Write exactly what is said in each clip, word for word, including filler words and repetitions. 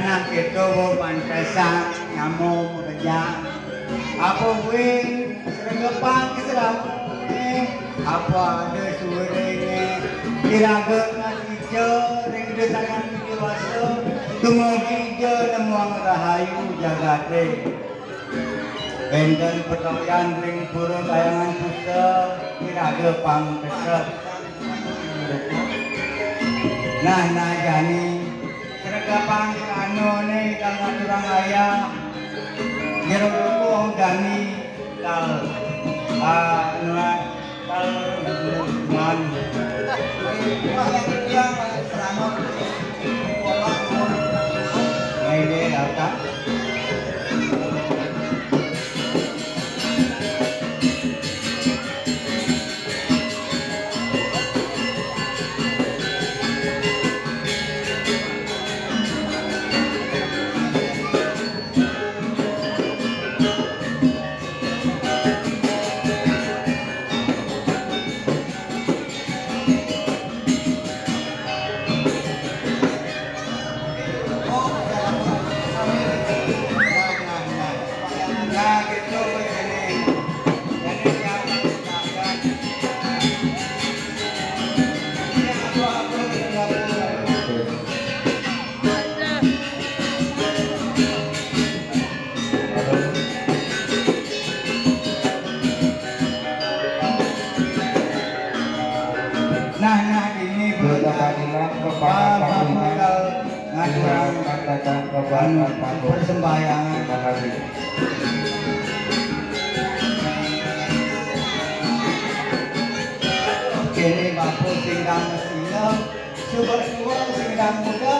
Nah, kéto pantesan nyamuk makejang. Apa buin sregepang selamuné, apa ada suréné, iraga ngasida ring Ida Sang Hyang Widhi Wasa, dumugi ida nemuang rahayu jagaté. Wénten patoyan ring Pura Kahyangan Puseh, iraga pang kesep. Nah, nah, jani, sregepang anu né kal ngaturang ayah, jero dukuh jani, kal, ah, anu, kal, man. Nah, ini, apa? Nah, nah, ini Bapa, Bapa, bakal ngaturang anu, persembahyangan. Terima kasih. Kene bapa sing dang mesina, suba tua sing dang muda.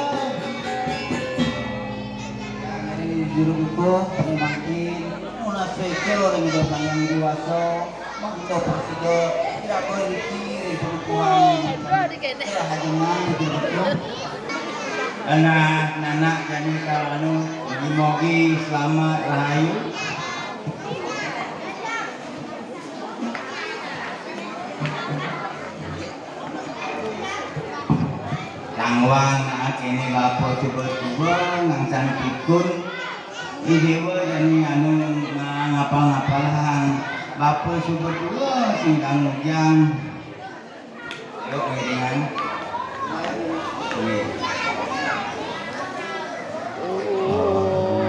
Nah, ini juru dukuh, pangemakin, nunas sekel orang Ida Sang Hyang Widhi Wasa. Mangda prasida iraga niki ring padukuhan Kerahajengan. Anak-anak jani kal anu, mugi-mugi selamat rahayu. Tangwang, ah, kene bapa suba tua, ngangsana pikun. Idewa jani anu ngapal-ngapalang. Bapa suba tua, sing kang ujang. Ayo, ngiringan. Wih.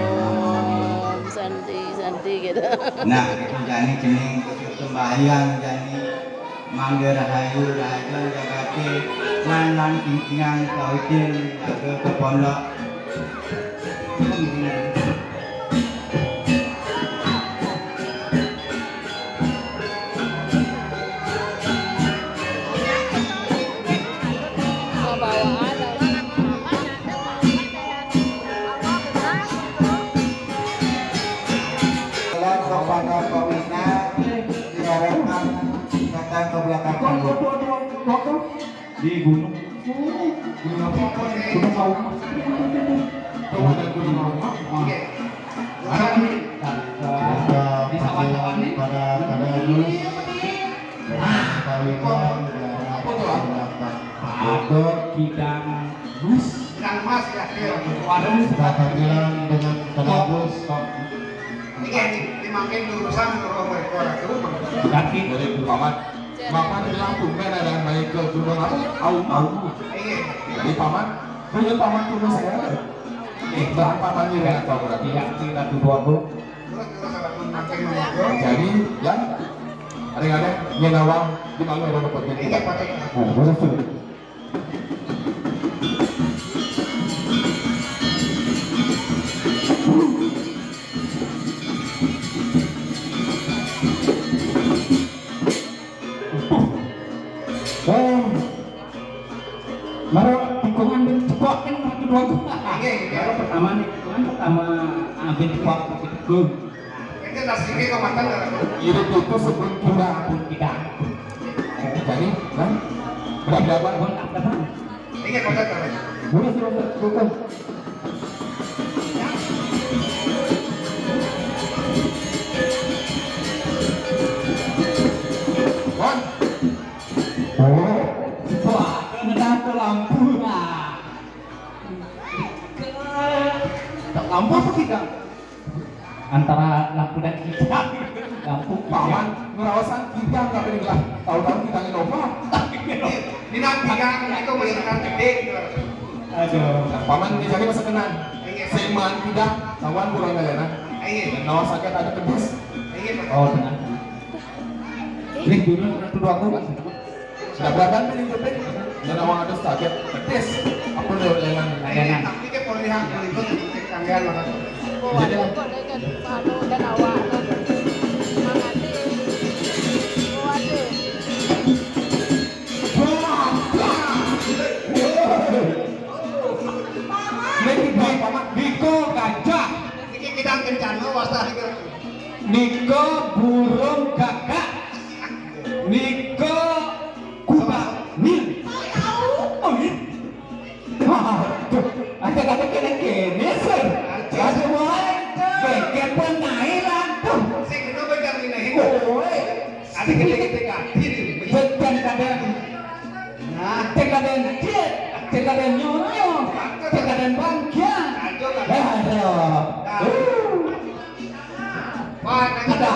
Om Santi, Santi gitu. Nah, itu jani cening, sembahyang jani. Mangda rahayu, rahayu jagaté, lan, lan kingkingan kawitin jaga ka pondok. Lan kepada Pak Wina. Diarahkan datang ke belakang panggung. Di gunung. Gunung apa? Gunung Kaung. Kabupaten Gunung Kaung. Ada di, di sawah-sawah nih. Pada, pada Yunus. Kawitan, ada Kidang Mas. Kidang Mas ya, iya. Warung. Kita panggilan dengan Kidang Mas. Ini kan, ini makin urusan kalau mereka orang itu. Ganti. Boleh, Bu Paman. Bapak bilang tumben ada yang naik ke gunung apa? Aum, Aum. Iya. Jadi Paman, punya Paman tuh saya. Eh, Bang Paman ini ya, Pak, berarti. Iya, kita tuh dua, Bu. Jadi, ya, ada yang ada, nyenawa, di mana ada dapat. Iya, Pak. Oh, boleh tuh. Eh, mara tikungan dan ceplok kan satu dua gua. Iya, iya. Baru pertama nih, tikungan pertama, ah, ben ceplok, ben ceplok. Ini nasi ini kok matang nggak? Irit itu sebelum kita. Pun kita. Jadi, kan? Berapa, berapa? Pun tak dapat. Ini kok matang nggak? Boleh, boleh, boleh. Wan. Oh, wah, kena lampu lah. Lampu apa kidang? Antara lampu dan kidang. Lampu kidang. Paman ngeraosan kidang, tapi ini lah tahu-tahu kidang Innova. Ini nang kidang itu masyarakat gede gitu. Aduh. Nah, paman ini jadi masa kenal. Iya. Sing maan kidang, tahuan kurang kalian, nah. Iya. Dan nawa sakit ada pedis. Iya, Pak. Oh, tenang. Ini dulu satu dua aku, Pak. Dablatan pilih jepit, dan awak ada sakit, petis. Apa dia yang Ayeuna. Tapi ke polihan kulit itu cek tanggal mana tuh. Jadi, waduh, kok dia jadi anu dan awak tuh. Mangati. Waduh. Ini kita apa, Mak? Biko gajah. Ini kita kencana wasta. Niko burung gagak. Niko kuda. Nih. Oh, iya. Waduh, ada kata kene-kene, sir. Aduh, boy. Beke pun naik lantung. Saya kena pegang ini. Woi. Ada kene-kene ganti nih. Betul, kadang. Nah, cek kadang cek, cek kadang nyonyo, cek kadang bangkian. Aduh. Wah, ada,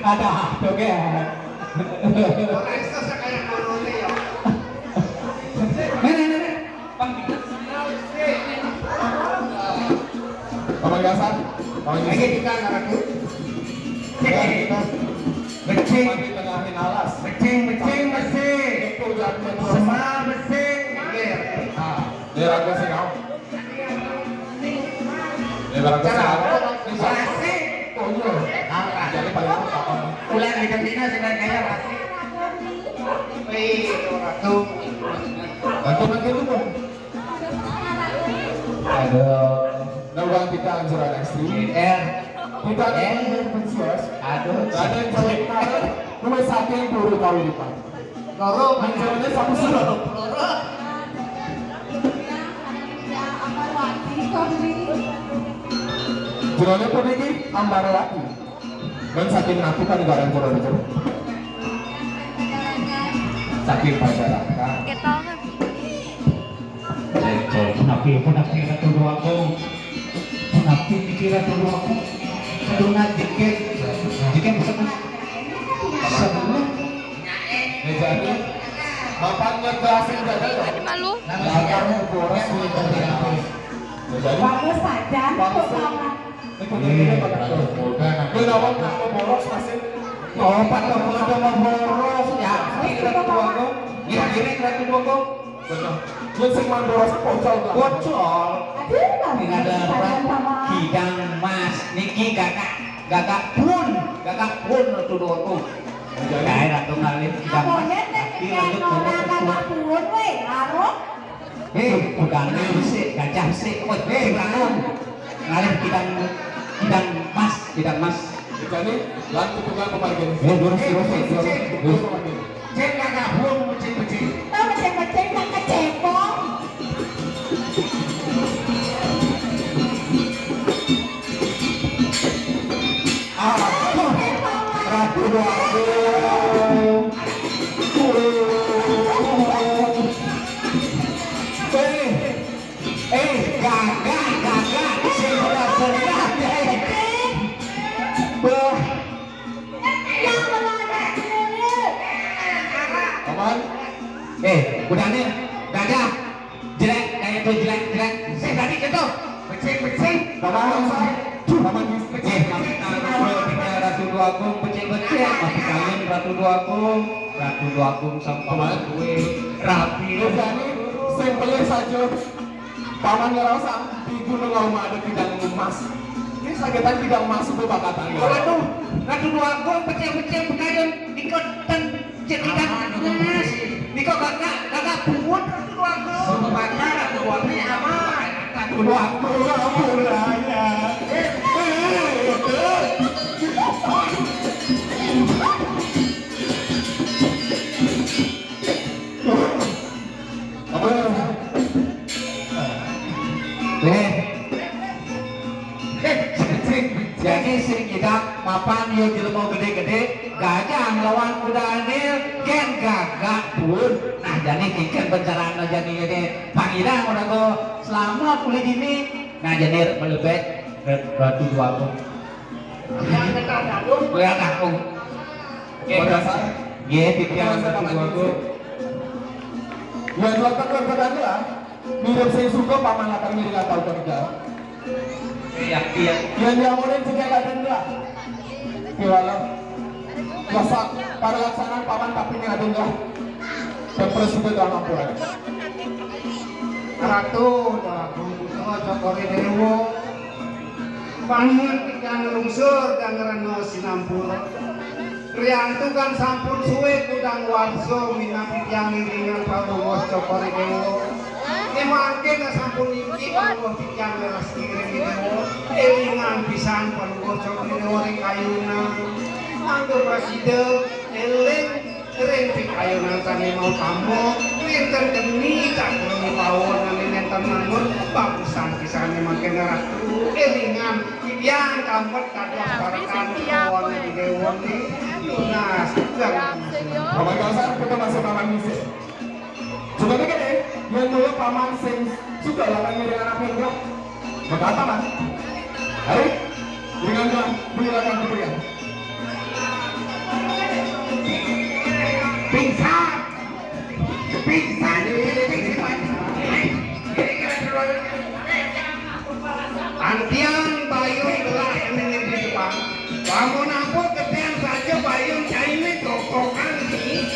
ada, tuh, kan. Orang itu saya kayak corona ya. Nenek, nenek. Bang, Paman Gasan, Paman Gasan. Ayo kita ngarah tuh. Ya, kita Becing. Di tengah alas. Becing, becing, becing. Itu jatuh. Semua becing. Iya. Nah, daerah gua sih kau. Daerah gua sih kau. Cara apa? Masih. Oh iya. Ah, jadi paling apa? Ulang di Cempina sih kayak masih. Wih, itu ratu. Bantu, bantu, bantu. Aduh. Nah, uang kita anjuran ekstrim. R. Kita R. Pensias. Aduh. Ada yang sampai kemarin, rumah sakit guru tahu di Pak. Loro, menjualnya satu surat. Loro. Jualnya pun ini Ambarwati. Dan saking napi kan negara jero jero. Saking pajaraka. Ketong. Cek, cek, napi, napi, Ratu Dwagung. Napi, pikir Ratu Dwagung. Keduna jikin, jikin sebelum. Sebelum. Ya, jadi, bapaknya ke asing jaga ya? Malu. Latarnya boros, ya, jadi. Bagus saja, bagus. Kok sama? Iya, Ratu Boga, nah. Dia lawan nama boros masih. Oh, Pak Tokoh ada mau boros, ya, ini Ratu Boga. Iya, ini Ratu Boga. Betul. Dia sing main boros pocol, Pak. Pocol. Aduh, ini ada apa? Kidang Mas, niki gagak, gagak pun, gagak pun Ratu Boga. Jadi, kayak Ratu Ngalih kidang Mas. Amonya teh. Tapi lanjut, orang gagak pun, weh, arep. Hei, bukan sih, gajah sih. Woi, hei, bangun. Ngalih kidang, kidang Mas, kidang Mas. Jadi, lanjut tukang pemargin. Eh, lurus, lurus, lurus, lurus. Cek gagah, buang, cek, cek. Tahu cek, cek, tak kecebong. Aduh, Ratu Dwagung. Eh, eh, gagah, gagah. Sudah, sudah, eh. Bah. Aman? Eh, udah nih, gagah. Jelek, kayak itu jelek, jelek. Sing tadi gitu. Becing, becing. Bapak, Bapak, Bapak, becing, becing. Ratu Dwagung, becing, becing. Tapi kalian Ratu Dwagung, Ratu Dwagung sama Bapak gue. Rapi. Lu jadi simpelnya saja. Paman ngerasa di Gunung Auma ada kidang emas. Ini sakitan kidang emas itu bakatan. Waduh, Ratu Dwagung, becing, becing, becing. Ikut dan Cek ikan panas. Niko kakak, kakak pungut aku aku. Sebenarnya aku ini aman. Aku aku mulanya. Apa? Eh. Jadi sing ngidang mapan yo jelema gede-gede, gajah lawan kuda anil, ken gagak pun. Nah, jadi kiken pencerahan jani ini pangidang udah ko selama kulit ini. Janir melebet Ratu Dwagung. Kuliah aku. Oke. Pada saat Nggih, titiang Ratu Dwagung. Ya, dua tekan berani lah. Mirip sing suka paman akan mirip atau kerja. Iya, iya. Yang diamurin juga kadang lah. Kiwala. Biasa pada laksanaan paman tapi ini ada enggak. Dan presiden dalam ampun. Ratu Dwagung Putra Cokor I Dewa. Paman titiang lungsur dan rena sinampura. Riantukan sampun suwe kudang warsa minab titiang iringan Palungguh Cokor I Dewa. Mangkin sampun niki Palungguh titiang leres ngiring I Dewa. Elingan pisan Palungguh Cokor I Dewa ring kayunan. Mangga prasida eling ring pikayunan sane mau tamba, wenten geni cakra pawon ane nenten mangun, bagusan pisane mangkin Ratu. Elingan titiang kampet kados parekan pawon I Dewa ni tunas. Pamekasan kita masih paman misi. Coba dikit deh, yang dulu paman sing suka lah kan ngiring anak muda. Maka apa, Mas? Hari? Dengan gelang, beli lakang kemudian. Pingsan. Pingsan. Antian bayun gelah ini di depan. Lamun ampun geden saja bayun caine gogokan ni.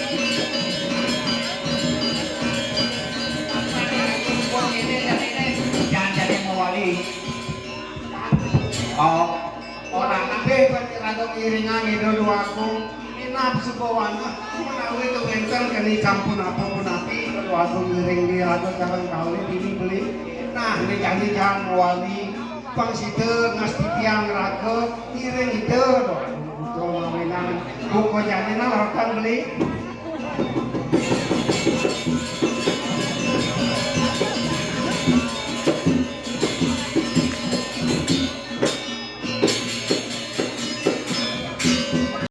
Jangan jadi mewali. Oh, orang kabeh panjenengan ngiringan Ida Dwagung minab subawana menawi kewenten keni sampun apa punapi Ida Dwagung ngiring di raga sareng kalih dini beli. Nah, ini janji jangan mewali pang sida ngastitiang raga ngiring Ida Dwagung putra mawinan buka janina rakan beli.